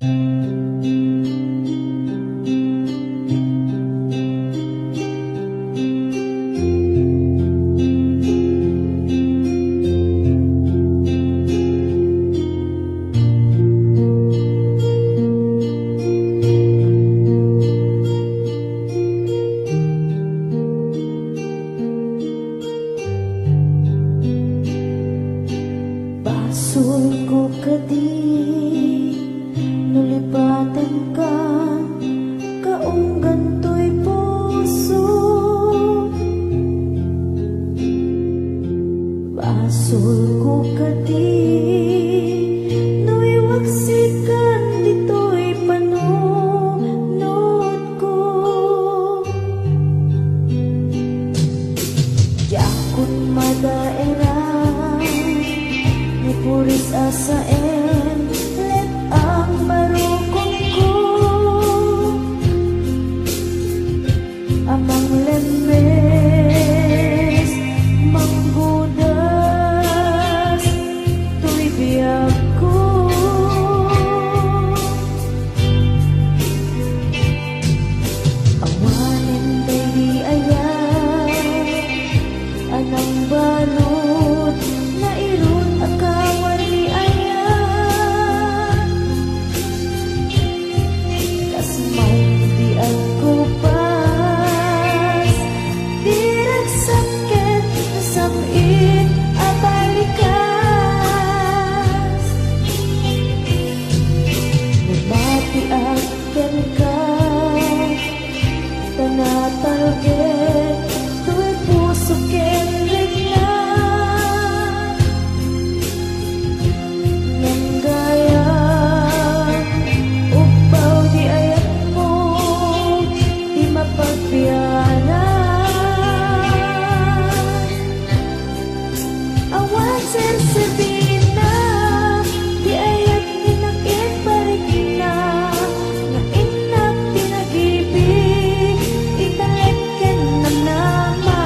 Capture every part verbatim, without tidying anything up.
Basolko kadi no lipatenka, kaunggan toy puso. Basolko kadi no iwaksikan ditoy panunotko. Diakon madaeran, ni puris a saen, let-ang barukongko. A manglembes, manggudas, toy biagko. Awanen daydi ayat a nangbalud, nairut a kawarni ayat. Kas maikdi agkupas, di ragsak ket nasam-it a balikas. Bumatiak kenka, ta natalged toy puso ken rikna. Ngem gayam, ubbaw di ayatmo ti mapagbianan. Awan serserbina ti ayat ni nakiparikna, nga innak ti nagibi, italek ken namnama,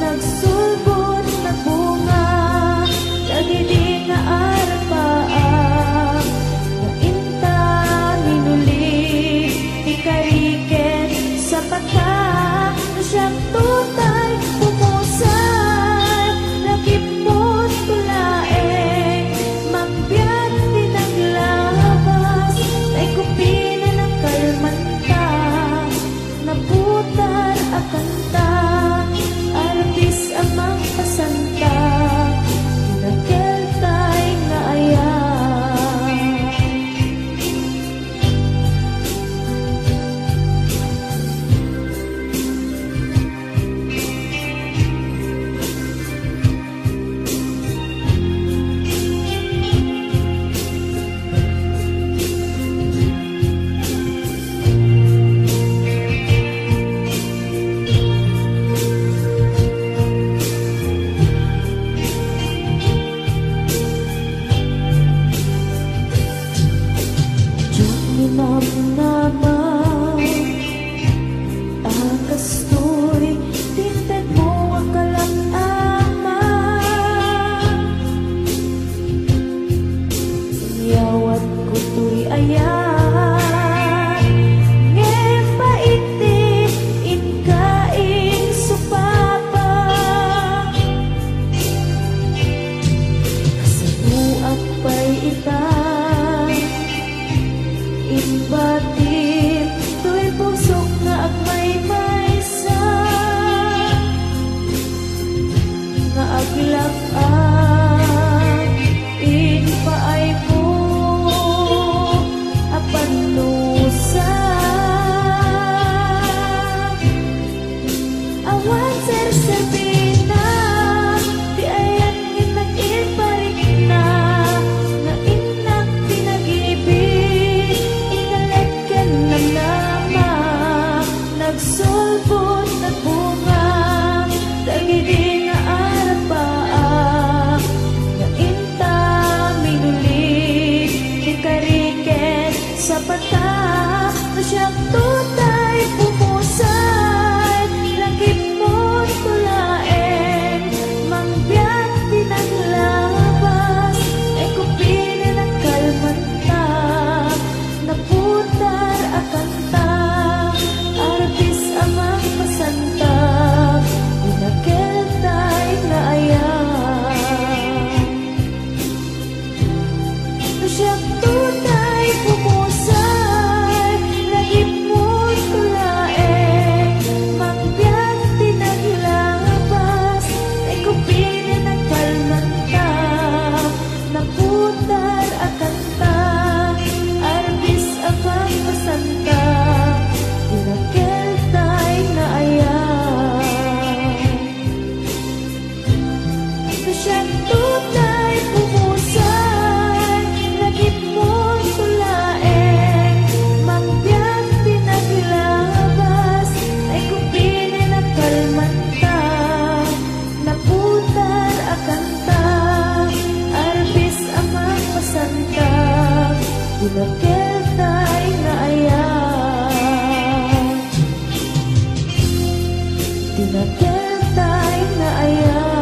nagsulbod, nagbunga, dagidi nga arapaak, nga inta minuli ti kari ken sapata. Siak totay pumusay, lakip mo to laeng, mangbiag ti naglabas, tay kupina nakalmanta, naputar a kanta, arbis a mangpasanta, ti nakeltay nga ayat. Diak minamnama a kastoy ti intedmo a kalam-ama. Inyawatko toy ayat, ngem pait ti inka insupapa. Kasapuak pay ita, imbati Tutay pumusay, lagipmon to laeng, mangbiag ti naglabas, ay kupili nagkalmanta, naputar a kanta, arbis a mapasanta, tinakeltay nga ayat. Siento tay pumusay, lagipmon to laeng, mangbiag ti naglabas, ay kupili nagkalmanta, naputar a kanta, arbis a mapasanta, tinakeltay nga ayat. Tinakeltay nga ayat.